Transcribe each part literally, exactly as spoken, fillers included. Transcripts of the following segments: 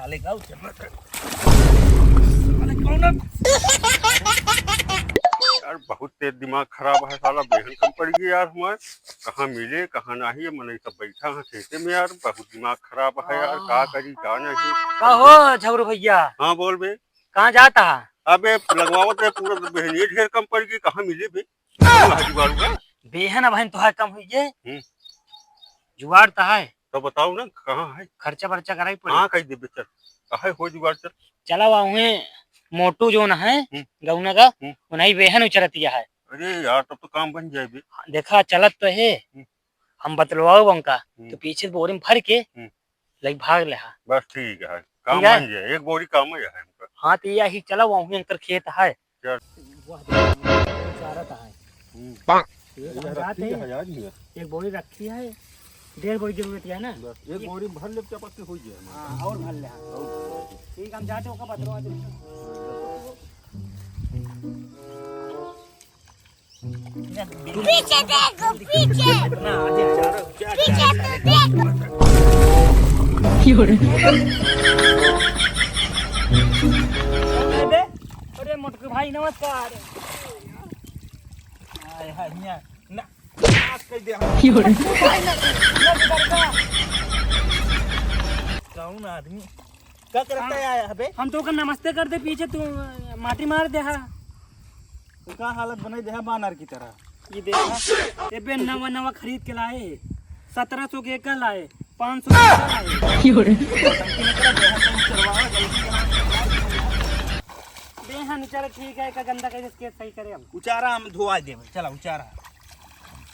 लेके आओ, चल, चल। साले कौन है? यार, बहुत तेज दिमाग खराब है साला, बेहन कम पड़ गई यार हमार। कहाँ मिले, कहाँ नहीं, ये मनई सब बैठा है खेते में यार, बहुत दिमाग खराब है यार, का करी, का नहीं। का हो झगरू भैया? हाँ, बोल बे। कहाँ जाता है? अबे, लगवावत है पूरा बेहनिये ढेर कम पड़ गई, कहाँ मिले बे? कहाँ जुगाड़ हुआ? बेहन अब हन तोहार कम हुई है। हम्म। जुगाड़ तो है। तो बताओ ना, कहाँ है? खर्चा बर्चा कराई पड़ी। हाँ, कही देबे, चल। कहाँ है, हो जुगाड़, चल। चला हुआ हुए मोटू जो ना है, हम्म। गौना का, हम्म। उन्हीं बेहन उचरतिया है। अरे यार, तब तो काम बन जाए बे। देखा, चलत तो है। हम्म। हम बतलवाओ उनका, हम्म। तो पीछे बोरी में भर के हम्म। लई भाग ले हा। बस ठीक है, काम ठीक है? बन जाए, एक बोरी काम ही है हमका। हाँ, तो यही चला, वहीं अंकर खेत है। चल। वाह, देखो, चारा तो है। हम्म। एक ये हम जाते रखी हैं, है यार, ये। एक बोरी रखी है, डेढ़ बोरी जरूरत है ना? बस, एक बोरी भर ले, क्या पत्ती हो जाए हमारा। हाँ, और भर ले, हाँ। और भर ले। ठीक, हम जाते, ओका बतलवा दे। पीछे देखो, पीछे। पीछे तो देखो। अरे, अरे मोटकू भाई, नमस्कार। आय हाय, हियाँ ना, नाश कर दे। भाई, ना, ना, ना, ना। कौन आदमी? का करता हम, है आया बे? हम तो ओकर नमस्ते कर दे, पीछे तू माटी मार दे हा। तो का हालत बनाई दे हा बानर की तरह? ये देखा, ये बे नवा नवा खरीद के लाए, सत्रह सौ के एक लाए, पाँच सौ के एक लाए। क्यों रे? बेहन चल ठीक है, का गंदा कर इसके सही करे हम। उचारा हम धोआ देबे, चला उचारा।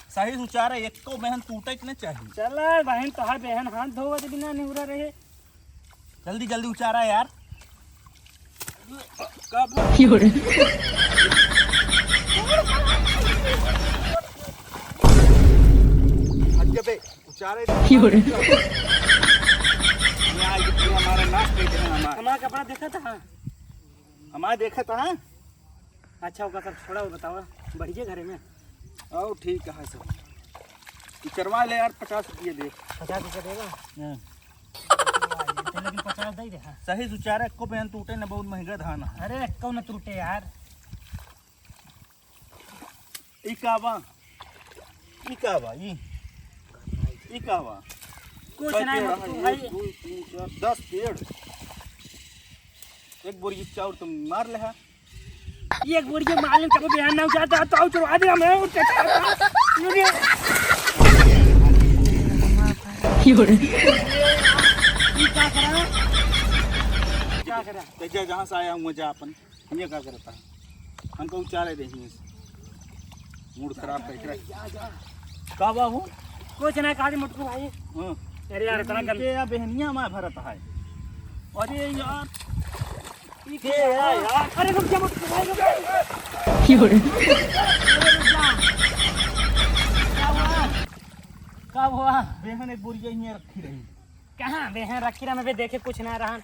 सही से उचारा, एको बेहन टूटे के न चाहिए। चला बहन, तोहार बेहन हाथ धोवत बिना निहुरा रहे। जल्दी, जल्दी उचारा यार। कब? क्यों रे? हट जा बे, उचारे। क्यों रे? ये आज पूरा हमारा नाश कर देना हमारा। हमारा कपड़ा देखा था? हमारा देखा था? अच्छा, ओका सब छोड़ा, वो बतावा, बढ़िया घरे में? आओ, ठीक है सब। ई चरवा ले यार, पचास रुपये दे। पचास रुपये देगा? हाँ। तो लेकिन पचास दे दे, हाँ। सही से उचारा, एको बेहन टूटे न, बहुत महंगा धान है। अरे, एको न टूटे यार। ई का बा? ई का बा? ई, ई का बा? कुछ कै ना, पेड़ है? भाई। एक, दो, तीन, चार, दस पेड़। एक बोरी चाउर तुम मार ले हा। ये एक बोरी के मालिक कभी बिहान ना उठाता, तो चुरवा दे हमें, उठ के खाता। ये क्या करा? क्या करा? तो जा, जहाँ से आया हूँ, जा अपन। ये क्या करता है? हमको उचारे दे, मूड खराब कर रहा है। का बाबू? कुछ ना, कहा दे मोटकू भाई। हाँ। अरे यार, इतना गंद- के या बहनिया में भरत है। अरे यार। ये के क्या है यार? अरे रुक जा, मत, रुक जा। क्यों रे? अरे रुक जा। का हुआ? का हुआ? बेहन एक बोरिया हियाँ रखी रही। कहाँ बेहन रखी रहा? मैं भी देखे कुछ ना रहन।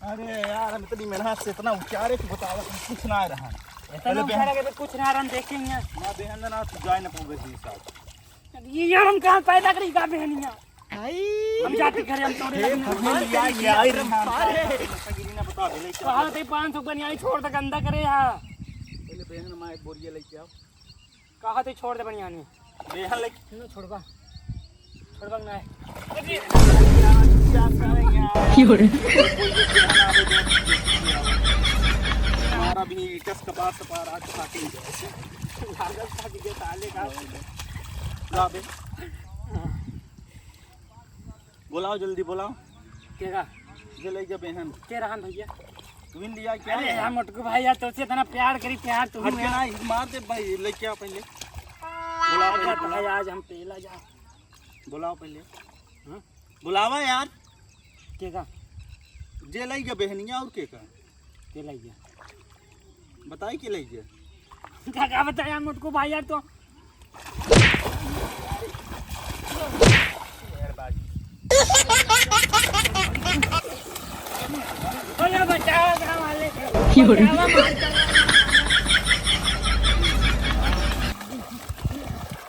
अरे यार, हम इतनी मेहनत से इतना उचारे कि बतावा, कुछ ना रहन। इतना पहले बेहन उचारे के भी कुछ ना रहन, देखे हियाँ। ना बेहन ना, तू जाए ना पावे जी साहब। ये यार, हम कहाँ पैदा करी का बेहनिया? हम जाते घरे, हम तोरे हे लगे भगवान, तेरी यार, यार, सारे। कहाँ ते पाँच सौ बनियानी छोड़ दे, गंदा करे यहाँ। पहले बेहन माँ एक बोरिया लेके आओ। कहाँ ते छोड़ दे बनियानी? बेहन लेके ना छोड़बा। छोड़बा ना है। क्यों रे? हमारा भी टस का बात तो पार आज फाटी है। लागल फाटी के ताले का। ला बे। बुलाओ, जल्दी बुलाओ। के का? जे लइका बेहन। के रहन भैया? तू ही लिया क्या? अरे यार, मोटकू भाई यार, तोसे इतना प्यार करी, प्यार तू हट के ना, मार दे भाई, लेके आ पहले। बुलाओ पहले, आज बुलाओ। आज हम पेला जा। बुलाओ पहले। हाँ? बुलावा यार। के का? जे लइका बेहनिया और के का? के लइका? बताई के लइका? का, का बताया मोटकू भाई यार तो। अरे बचाओ, गाँव वाले। क्यों रे? बचाओ, मार दो।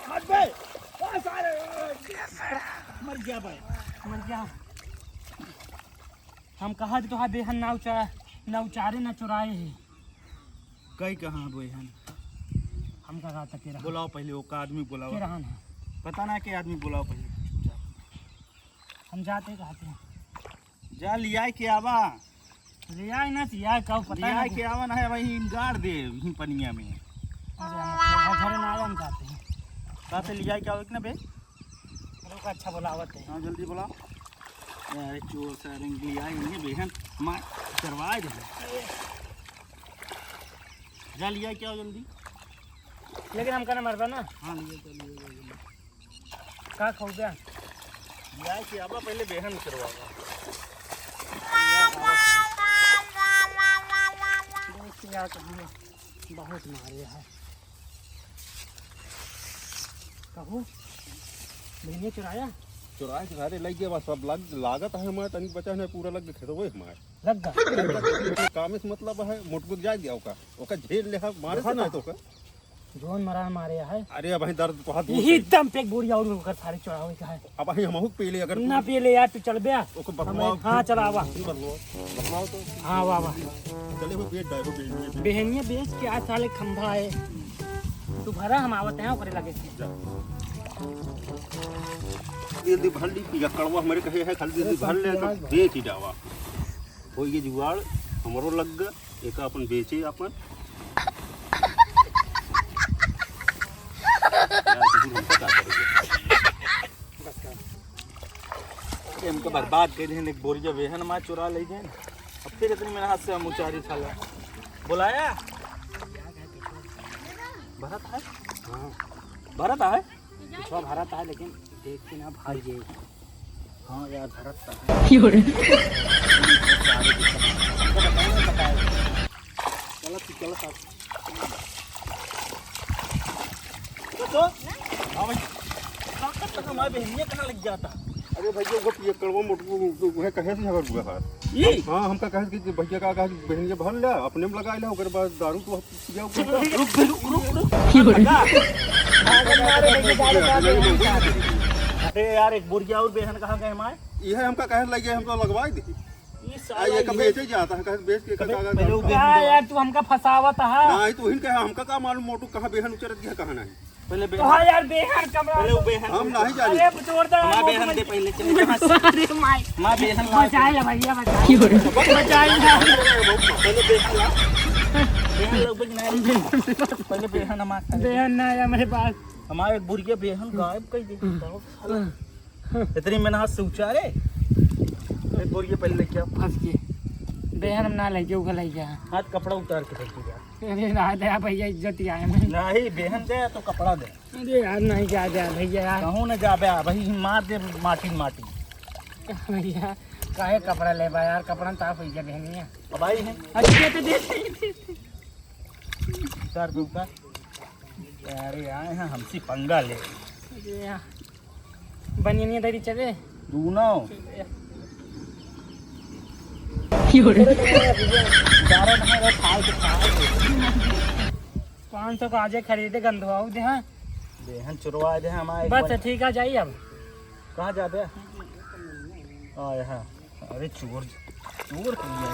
मत बे। ओ सारे, मर गया भाई, मर गया। हम कहा आज तो हाँ बेहन ना उचा-, ना उचारे ना चुराए है। कई कहाँ बेहन? हम का कहा था के रहा? बुलाओ पहले ओका आदमी बुलाओ। के रहा ना? पता ना के आदमी बुलाओ पहले चुपचाप। हम जाते कहते हैं। जा लियाए के आवा। लियाए ना, लियाए का पता लियाए ना। के आवा ना है भाई, हम गाड़ दे ही पनिया में। अरे हम थोड़ा घर ना आवा, हम जाते हैं। कहाँ से लियाए के आवा ना बे? रुक, अच्छा बुलावत है। हाँ, जल्दी बुलाओ। अरे चोर सारंग लियाए इन्हें बेहन मार करवाए दे। जा लियाए के आवा जल्दी। लेकिन हमका ना मरबा ना। हाँ, लियाए के आवा, लियाए के आवा जल्दी। का खाऊ बे? लियाए के आवा पहले बेहन करवावा। दोस्त यार, कहाँ बहुत मारे है। कहू, बहनिया चुराया? चुराए के सारे लग गया, बस अब लग, लागत है हमारे तनिक बचा है, पूरा लग गया खेतवे हमारे। लग गया? लग गया, काम से मतलब है, मोटकू जाए दिया ओका, ओका झेल ले, हाँ, मारे से ना तो ओका। जोन मरा मारे है। अरे अब दर्द तो हाथ यही दम पे एक बोरी और ओकर सारे चढ़ावे का है। अब हमहू के पीले अगर ना पीले यार, तू चल बे। ओके बतलाओ। हाँ, चल आवा। बतलाओ, बतलाओ तो। हाँ, वाह, वाह। चले हो बेच डालो, बेच, बेच। बेहनिया बेच के आज साले खंभा है। तू भरा, हम आवत हैं ओकरे लगे से। जा। जल्दी भर ली, पियक्कड़वा हमरे कहे है, खाली जल्दी भर ले, तो बेच ही डावा। हो ये जुगाड़ हमरो लग गए। एका अपन बेचे अपन। यार, कुछ हमका का करे? ये हमका बर्बाद कर देन, एक बोरिया बेहन मार चुरा ले जाए। अब फिर इतनी मेहनत से हम उचारी साला। बुलाया? भरत है? हाँ। भरत है? पिछवा भरत है, लेकिन देख के ना भाग जाए। हाँ यार, भरत तो है। क्यों रे? चलो, तू चलो साथ। तो, तो? हाँ भाई। कहाँ तक हमारे बहनिया कहाँ लग जाता? अरे भैया, वो पियक्कड़वा मोटकू, वो है, कहे से झगड़ हुआ है। ई? हाँ, हमका कहे कि भैया का कहा कि बहनिया भर ले, अपने में लगा ले, ओकर बाद दारू तो रुक, रुक, रुक, रुक, रुक। अरे यार, एक बोरिया और बेहन कहाँ गए हमारे? यह हमका कहे लगे, हम तो लगवाई दे। ये आ, साला ये कब ये बेचे जाता है, कहे बेच के कबे, कहा पहले वो हाँ बेहन यार, तू हमका फंसावत है। नहीं, तू हिन कहे, हमका का मालूम मोटू कहाँ बेहन उचरत गया, कहाँ नहीं। पहले तो बेहन। हाँ यार, बेहन कमरा पहले वो बेहन। हम नहीं जाने। अरे, जोरदार हमारा मोटू बेहन दे भाई। पहले, चले। अरे माई। हमारा बेहन ला। बचाए ले भैया, बचाए। बचाए ले। पहले बेहन ला। बेहन लोग भी नहीं। पहले बेहन हमारा। बेहन ना आया मेरे पास। हमारे एक बुढ़िया बेहन गायब कर दी। इतनी मेहनत से उचारे। एक बोरिया पहले लेके आओ। फंस गए। बेहन हम ना लेके, उगल आई गया। हाथ कपड़ा उतार के फेंक दिया। अरे ना दे भैया, इज्जत ही आए में। नहीं, बेहन दे तो कपड़ा दे। अरे यार, नहीं जा दे भैया यार। कहूँ ना जाबे, भाई मार दे माटी माटी। भैया, काहे कपड़ा लेबा यार, कपड़ा में ताप हो गया बहनिया। अब आई है। अच्छा, तो दे, दे, दे, दे। उतार दे, उतार। अरे आए हैं हमसे पंगा ले। अरे यार। बनियनिया दरी चले। दूनो। क्यों रे? ग्यारह नंबर है, फाल के फाल। पाँच सौ का आजे खरीदे, गंधवाऊ दे, हाँ। बेहन चुरवा दे हमारे बस, एकदम। ठीक है, जाइए अब। कहाँ जाबे? आ, यहाँ। अरे चोर, चोर कहीं है,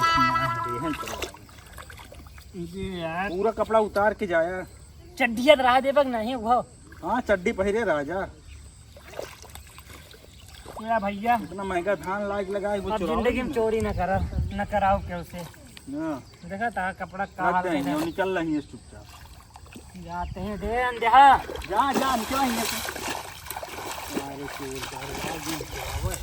बेहन चुरवा दे। जी यार। पूरा कपड़ा उतार के जाया। चड्डिया तो रहा दे, बक नहीं हुआ। हाँ, चड्डी पहिरे राजा। या भैया। इतना महंगा धान लाग लगाए, वो अब चुराओ जिंदगी में ना। चोरी ना करा, ना कराओ केहू से। हाँ। देखा था कपड़ा का हाल है। निकल रही है चुपचाप। जाते हैं, दे अंधेरा। जा, जा, निकल रही है। अरे चोर, चोर, चोर, चोर।